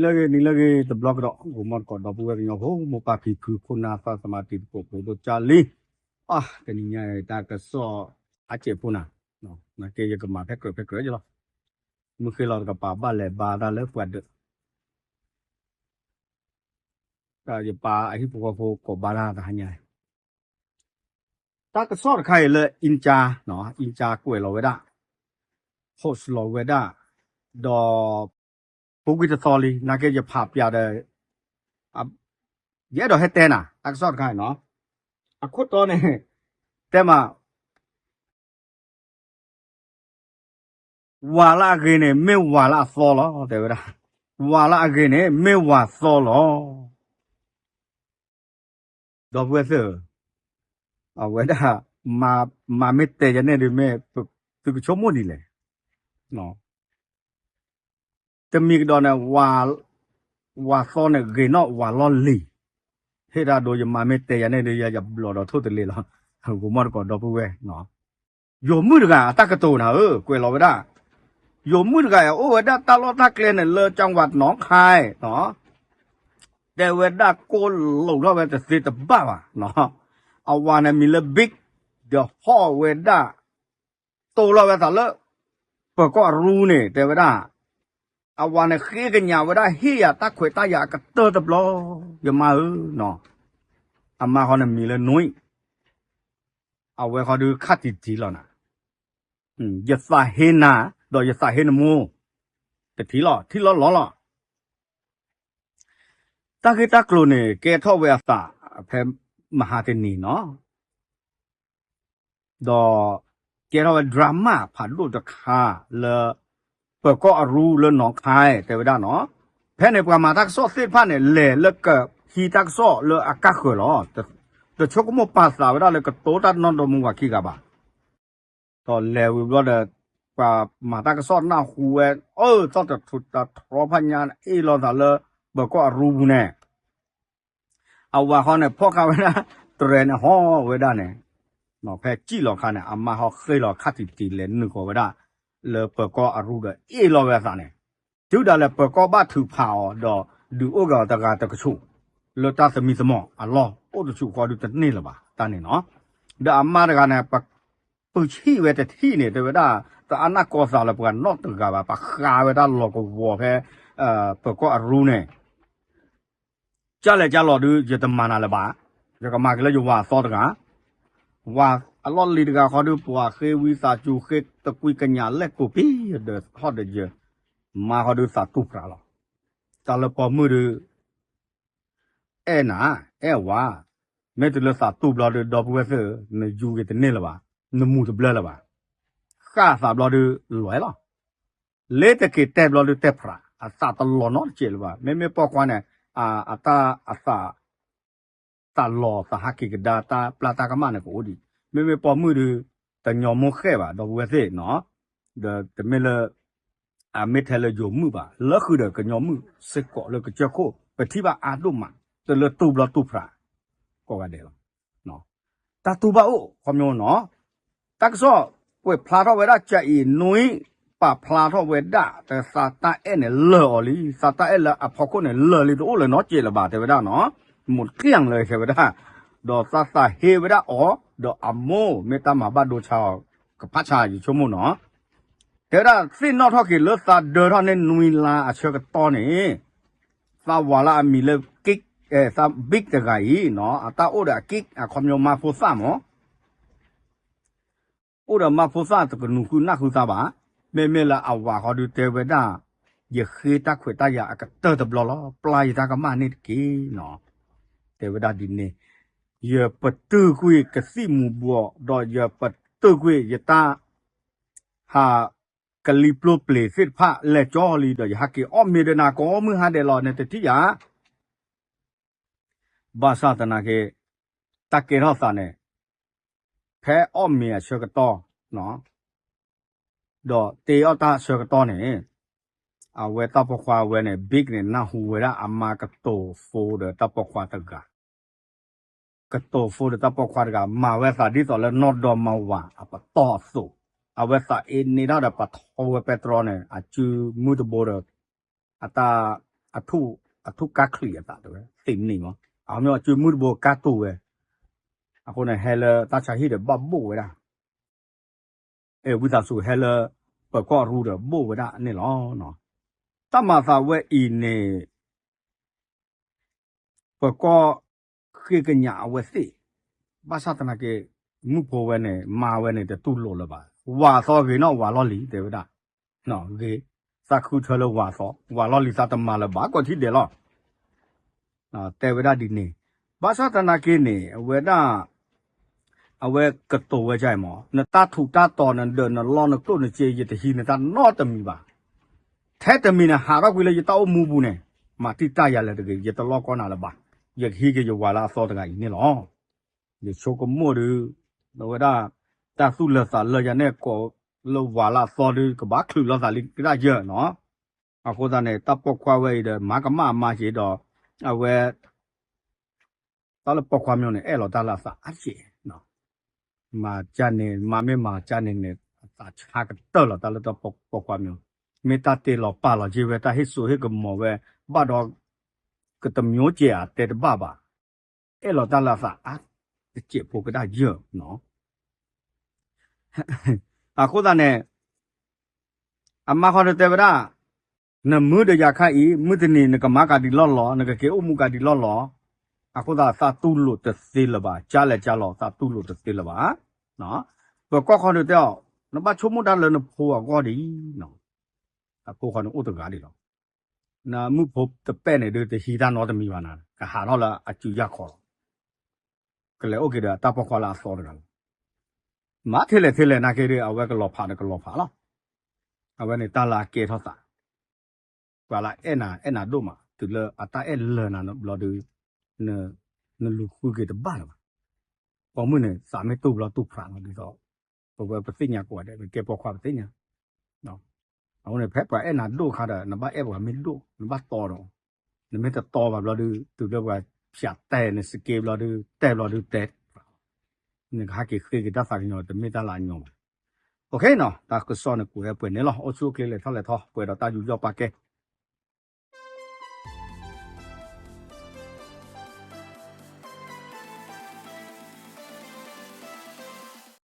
လၢဂ့ၤ နံၤလၢဂ့ၤ တဘျီကဒီး ဂီၤမီၢ်တကိး ဒီပုၢ်ဝဲၢ်ကညီဖိ မိၢ်ပၢ်ဖံဖု ခိၣ်နၢ်သးသမါ တံၤသကိး ဖိဒိၣ်ကၢ်လံ, အါ တနံၤညါအံၤ တၢ်ကစီၣ်အစဲးဖိနၤ, နာ်က့ ယကမၤဖဲကြၢးဖဲကြၢးယလီၤ, မုၢ်ဃ့လီၤတကပၤ ဘၣ်လဲၤဘါတၢ်လၢပှၤဒၢး, ယပၢ်အဟံၣ်ဖိဃီဖိကိးဘါတၢ်တဟါညါအံၤ တၢ်ကစီၣ်တခါအံၤလၢ အံကၠါ, အံကၠါကွဲးလီၤဝဲဒၣ်, post လီၤဝဲဒၣ်, ဒီး ပူၤကွံာ်တသီလံ နာ်က့ ယဖးပၠးဒီး, ယအဲၣ်ဒိးဟဲတဲနၤ တၢ်ကစီၣ်တခါအံၤနီၤ, အခိၣ်တီန့ၣ်, တဲမး ဝၤလၢအဂ့ၤန့ၣ် မ့ၢ်ဝၤလၢအသီလီၤ တဲဝဲဒၣ်, ဝၤလၢအဂ့ၤန့ၣ် မ့ၢ်ဝၤသီလီၤ. ဒီပုၢ်ဝဲၢ်သ့ၣ်ဧၢ, အဝဲဒၣ်, မၤမ့ၢ်တဲယၤန့ၣ်ဒုးမ့ၢ်, သုကဆိကမိၣ်ဒ်လဲၣ်, တမံၤကဒီးန့ၣ်, ဝၤသီန့ၣ်ဂ့ၤနီၣ်ဝၤလီၢ်လံၤ, ဟ့ၣ်တၢ်ဒိ ယမၤမ့ၢ်တဲယၤန့ၣ်ဒုး ယၤယဘျီၣ်ဒီးထိၣ်တလ့ၤလီၤ, ဂီၤမီၢ်တကိး ဒီပုၢ်ဝဲၢ် ယိၤမုၣ်တဂၤအတၢ်ကတိၤနၤဧၢ ကွဲးလီၤဝဲဒၣ်, ယိၤမုၣ်တဂၤအံၤ အိၣ်ဝဲဒၣ်တၢ်လီၢ်တၢ်ကျဲန့ၣ် လၢကၠၣ်ဝးနီၣ်ခါ, တဲဝဲဒၣ်ကိၣ်လိာ်ထီၣ်ဝဲတသ့တဘၣ်ဘၣ်, အဝၤန့ၣ်မံၤလၢ Big, ဒီးဟီၣ်ဝဲဒၣ်, တိၢ်လီၤဝဲသးလၢ ပၢၤကီၢ်အရူန့ၣ် တဲဝဲဒၣ်, အဝၤန့ၣ်ဃ့ကညးဝဲဒၣ်ဟ့ၣ်ယၤတၢ်ခွဲးတၢ်ယာ်အကတၢၢ်တဘျီ, ယမါဧၢ, အမါဃီန့ၣ်မံၤလၢနွံ အဝဲဃီဒုးခါတံၢ်တံၢ်လီၤနၤ, ယသးဟ့နၤ, ဒီးယသးဟ့နမိၢ်, တထံၣ်လီၤ ထံၣ်လီၤလီၤလီၤ, တၢ်ဂ့ၢ်တၢ်ကျိၤန့ၣ် ကဲထီၣ်ဝဲအသး, ဖဲမဟါတနံၤနီၤ ဒီးကဲထီၣ်ဝဲ drama ဖးဒိၣ်တခါလၢ ပၢၤကီၢ်အရူလၢနီၣ်ခါ တဲဝဲဒၣ်နီၤ, ဖဲန့ၣ်ပှၤမၤတၢ်ကစီၣ်သ့ၣ်တဖၣ်န့ၣ် လဲၤလၢကဟံးတၢ်ကစီၣ်လၢအကါဃၢၤလီၤ, တဆိကမိၣ်ပာ်သးဝဲဒၣ်လၢကတိၤတၢ်နီၢ်ဒီမူဝၤခံဂၤဘၣ် ဒီးလဲၤဝံၤဘျီဒီး ပှၤမၤတၢ်ကစီၣ်နၢ်ဟူဝဲ, အၢ သီၣ်တထူးတထြီဖးညါ အ့ၣ်လိာ်သးလၢ ပၢၤကီၢ်အရူပူၤန့ၣ်, အဝၤဃီန့ၣ် ဖီၣ်ဃာ်ဝဲဒၣ် တြဲၤန့ၣ်ဟီၣ်ဝဲဒၣ်န့ၣ်, ဖဲစံၣ်လီၤခါန့ၣ် အမါဟီၣ်ဃ့လီၤခါတံၢ်တံၢ်လဲၤနုာ်ဃီၤဝဲဒၣ် လၢပၢၤကီၢ်အရူဒီးအ့ၣ်လိာ်ဝဲအသးန့ၣ်, တုၤဒၣ်လဲာ်ပၢၤကီၢ်ဘၣ်ထုးဖးအီၤဒီး ဒုးအိၣ်က့ၤအီၤတဂၤတကဆူး, လၢတၢ်သမံသမိးအလီၢ်အိၣ်တဆူးဃီဒုးတန့ၢ်လၢၤဘၣ် တၢ်န့ၣ်နီၤ, ဒီးအမါတဂၤန့ၣ် ပပုၢ်ဆံၣ်ဝဲတထံၣ်န့ၣ် တဲဝဲဒၣ်, တအါနၢ်ကီသးလၢပှၤနီတဂၤဘၣ် ပဃးဝဲဒၣ်လီၤကဝီၤဖဲ ပၢၤကီၢ်အရူန့ၣ် ကၢ်လဲၣ်ကၢ်လီၤဒုး ယတမၤနၤလၢၤဘၣ်, ယကမၤက့ၤလၢယဝၤအသီတဂၤ, ဝၤအလီၢ်လံၤတဂၤဃီဒုး ပှၤဃ့ဝံသးစူၤဃ့တကွံကညးလဲၣ်ကိးပံၤဒီးဟီၣ်ဒီးယ, မါဃီဒုးသးတူၢ်ဖြးလီၤ, တၢ်လၢပိာ်မုၣ်ဒုး အဲၣ်နၤ, အဲၣ်ဝၤ, မ့ၢ်တုၤလၢသးတူၢ်ဘျီဒုး ဒီပုၢ်ဝဲၢ်သ့ၣ်ဧၢ, နယူၤက့ၤတန့ၢ်လၢၤဘၣ်, နမူၤတဘျၢလၢၤဘၣ်, ဃၣ်သးဘျီဒုးလွဲလီၤ, လ့တက့ၤတဲဘျီဒုးတဲဖြး, အသးတလီၤနီတစဲးလၢၤဘၣ်, မ့မ့ၢ်ပိာ်ခွါန့ၣ်, အတၢ်အသး သးလီၤသးဟးက့ၤကဒါတၢ်ပျၢ်တၢ်ကမၣ်န့ၣ်ကအိၣ်ဒံး, မ့မ့ၢ်ပိာ်မုၣ်ဒုး, တညီမိၢ်ဃဲၣ်ဘၣ် ဒီပုၢ်ဝဲၢ်သ့ၣ်နီၤ, ဒီးတမ့ၢ်လၢ အမ့ၢ်ထဲလၢယိၤမုၣ်ဘၣ်, လၢဃုာ်ဒီးကညီမုၣ်စ့ၢ်ကီးလၢကစၢၢ်ခိၣ် ပထံၣ်ဘၣ်အါဒိၣ်မး, တလၢတူၢ်ဘျီတူၢ်ဖြး ကိးဂၤဒဲးလီၤ. တၢ်တူၢ်ဘၣ်အိၣ် ခီပညီနီၤ, တၢ်ကစီၣ်ကွဲးဖျါထီၣ်ဝဲဒၣ် ကၠၤအံၤနွံ ပာ်ဖျါထီၣ်ဝဲဒၣ် သးတၢ်အဲၣ်န့ၣ်လၢာ်အီၤလံ, သးတၢ်အဲၣ်လၢအဖီခိၣ်န့ၣ် လၢာ်လံ တအိၣ်လၢၤနီတစဲးလၢၤဘၣ် တဲဝဲဒၣ်နီၤ, မူတကျံၣ်လၢၤ တဲဝဲဒၣ်, ဒီးသးသးဟ့ဝဲဒၣ်အီၤ, ဒီးအမိၢ်မ့ၢ်တၢ်မၤဘၣ်ဒိဆါအီၤ ကဖးဆါယဆိကမိၣ်နီၤ တဲဝဲဒၣ် သ့ၣ်နီၣ်ထီၣ်က့ၤလၢသးဒၢထီၣ်န့ၢ်နွံလါအဆၢကတီၢ်န့ၣ်, သးဝၤလၢအမံၤလၢ သး Big တဂၤအံၤနီၤ, အတၢ်အိၣ်ဒီးအ Kid အခီပညီမါဖိသၣ်မး, အိၣ်ဒီးမါဖိသၣ်တကနူၤဃုနၢ်ဃုသါဘၣ်, မ့မ့ၢ်လၢအဝၤဃီဒုးတဲဝဲဒၣ်, ယဃ့တၢ်ခွဲးတၢ်ယာ်အကတၢၢ်တဘျီလီၤ, ပျၢ်ယတၢ်ကမၣ်န့ၣ်တက့ၢ်နီၤ, တဲဝဲဒၣ်ဒ်န့ၣ်, ယပတုာ်ကွံာ်ကသံၣ်မူၤဘှီး ဒီးယပတုာ်ကွံာ်ယတၢ် ဟးကလံၤပျိပျ့ၤသ့ၣ်တဖၣ်လဲၤကၠီလံဒီး ယဟးက့ၤအီၣ်မ့ၤဒီးနၤကိးမုၢ်ဟါဒဲးလီၤန့ၣ် တထံၣ်ယၤ, ဘၣ်ဆၣ်သနာ်က့ တၢ်ကဲထီၣ်သးန့ၣ် ဖဲအီၣ်မ့ၤအဆၢကတီၢ် ဒီးတ့အီၣ်တၢ်ဆၢကတီၢ်န့ၣ်, အဝဲတၢ်ပိာ်ခွါဝဲန့ၣ် Big န့ၣ် နၢ်ဟူဝဲဒၣ်အမါကတိၤ phone ဒီးတၢ်ပိာ်ခွါတဂၤ, ကတိၤ phone ဒီးတၢ်ပိာ်ခွါတဂၤ မၤဝဲသးဒ်သိးလၢနီၢ်ဒီမါဝၤအပတီၢ်အသိး, အဝဲသးအ့န့ၢ်တၢ်ဒီးပှၤထီဝဲပဲတြီန့ၣ် အစုမုၢ်တဘိဒီး အတၢ် အထူၣ်ကါချံးအသးတဲဝဲ သ့ၣ်မနံၤမး အမ့ၢ်အစုမုၢ်တဘိကါတိၤဝဲ အဃိန့ၣ် ဟဲလၢတၢ်ဆါဟံၣ်ဒီးဘၣ်ဘိၣ်ဝဲဒၣ် အဲၣ်ဝံသးစူၤဟဲလၢ ပၢၤကီၢ်ရူဒီးဘိၣ်ဝဲဒၣ်န့ၣ်လီၤ. တၢ်မၤသးဝဲအံၤန့ၣ် ပၢၤကီၢ်ဃ့ကညးအဝဲသ့ၣ်, ဘၣ်ဆၣ်သနာ်က့ မုၣ်ဖိဝဲန့ၣ် မါဝဲန့ၣ် တတူၢ်လိာ်လၢၤဘၣ်. ဝၤသီဂ့ၤနီၣ်ဝၤလီၢ်လံၤ တဲဝဲဒၣ်, ဂ့ၤ, သးခုထၢလၢဝၤသီ, ဝၤလီၢ်လံၤသးတမၤလၢၤဘၣ် ကိးထံၣ်ဒဲးလီၤ. တဲဝဲဒၣ်ဒ်န့ၣ်, ဘၣ်ဆၣ်သနာ်က့န့ၣ် အဝဲဒၣ် အဝဲကတိၤဝဲဒ်အံၤမး, နတၢ်ထူးတၢ်တီၤနဒၢးနလီနကျိၣ်နစ့ ယတဟံးနတၢ်နီတမံၤဘၣ်. ထဲတမံၤန့ၣ် ဟးထီၣ်ကွံာ်လၢယတၢ်အိၣ်မူပူၤန့ၣ်, မၤတံာ်တာ်ယၤလၢတဂ့ၤ, ယတလီၢ်ကီနၤလၢၤဘၣ်. ယကဟံးက့ၤယဝၤလၢအသီတဂၤအံၤန့ၣ်လီၤ. ယဆိကမိၣ်ဒီး အဝဲဒၣ် တၢ်သူၣ်လၢာ်သးလၢာ်ယၤန့ၣ် ကိးလၢဝၤလၢအသီဒီး ကဘၣ်ချုးလီၤသးလံကဒၣ်ယဲၢ်နီၤ. အဃိသတးန့ၣ် တၢ်ပိာ်ခွါဝဲအံၤဒီး မၤကမၣ်အမါက့ၤဒီး အဝဲ တၢ်လၢပိာ်ခွါမၠိန့ၣ် အဲၣ်လီၤတၢ်လၢအသးအါက့ၢ်, မၤကၢ်န့ၣ် မၤမ့ၢ်မၤကၢ်န့ၣ်န့ၣ် အသးဆါကတၢၢ်လီၤ တၢ်လၢတၢ်ပိာ်ခွါမၠိ, မ့ၢ်တၢ်တ့လီၤပာ်လီၤက့ၤဝဲ တၢ်ဟ့ၣ်စိဟ့ၣ်ကမီၤဝဲ ဘၣ်ဒီး ကတမၠိကဲးဧါ တဲတဘၣ်ဘၣ်, အဲၣ်လီၤတၢ်လၢအသးအါတစဲးဖိကဒၣ်ယဲၢ်နီၤ. အဃိသတးန့ၣ် အမါခီဒီးတဲဝဲဒၣ်, နမုာ်ဒီးယၤခါအံၤ မုၢ်တနံၤနကမၤကၤဒံးလီၢ်လီၤ, နကက့ၤအိၣ်မူကၤဒံးလီၢ်လီၤ. အဃိသတးသးတူၢ်လိာ်တသ့လၢၤဘၣ်, ကၢ်လဲၤကၢ်လီၤ သးတူၢ်လိာ်တသ့လၢၤဘၣ်. ပၢၤကီၢ်ခီဒီးတဲအီၤ, နဘၣ်ဆိကမိၣ်တၢ်လၢနဖိအဂီၢ်ဒ်အံၤ, အဖိဃီန့ၣ်အိၣ်တဂၤဒံးလီၤ. နမုၣ်ဖိတပဲာ်န့ၣ်ဒုး တဟံးတၢ်နီတမံၤဘၣ်နၤ, ကဟးထီၣ်လၢအစုယၢ်ခီလီၤ. ကလဲၤအိၣ်က့ၤဒီးတၢ်ပိာ်ခွါလၢအသီတဂၤလီၤ. မၤထဲလဲၣ်ထဲလဲၣ်နာ်က့ဒီး အဝဲကလီၤဖးဒီးကလီၤဖးလီၤ. အဝဲန့ၣ်တၢ်လၢအကဲထီၣ်သး, ပှၤလၢအဲၣ်နၤ အဲၣ်နၤဒိၣ်မး တုၤလၢအတၢ်အဲၣ်လၢာ်နၤဘျီဒီး နလူၤဃုက့ၤတဘၣ်လၢၤဘၣ်. ပိာ်မုၣ်န့ၣ် သးမ့ၢ်တူၢ်ဘျီတူၢ်ဖျးလီၤဒ်သိး ပဝဲပသ့ၣ်ညါကိးဂၤဒဲး ပကဲပိာ်ခွါပသ့ၣ်ညါ. အဃိန့ၣ် ဖဲပှၤအဲၣ်နၤဒိၣ်အခါဒီး နဘၣ်အဲၣ်ပှၤမ့ၢ်ဒိၣ် နဘၣ်တီဒီး, နမ့ၢ်တတီဘၣ်ဘျီဒုး တုၤလၢပှၤဖၠးတဲနစက့ဘျီဒုး တဲဘျီဒုးတဲ, နကဟဲက့ၤဃ့က့ၤတၢ်သးကညီၤ တမ့ၢ်တၢ်လၢအညီဘၣ်. အိၣ်ခ့နီၤ တၢ်ကစီၣ်န့ၣ် ကွဲးဝဲပှဲၤန့ၣ်လီၤ. အိၣ်ဆူၣ်အိၣ်ချ့လဲၤထီၣ်လဲၤထီ ပှဲၤဒီးတၢ်ယူးယီၣ်ပာ်ကဲ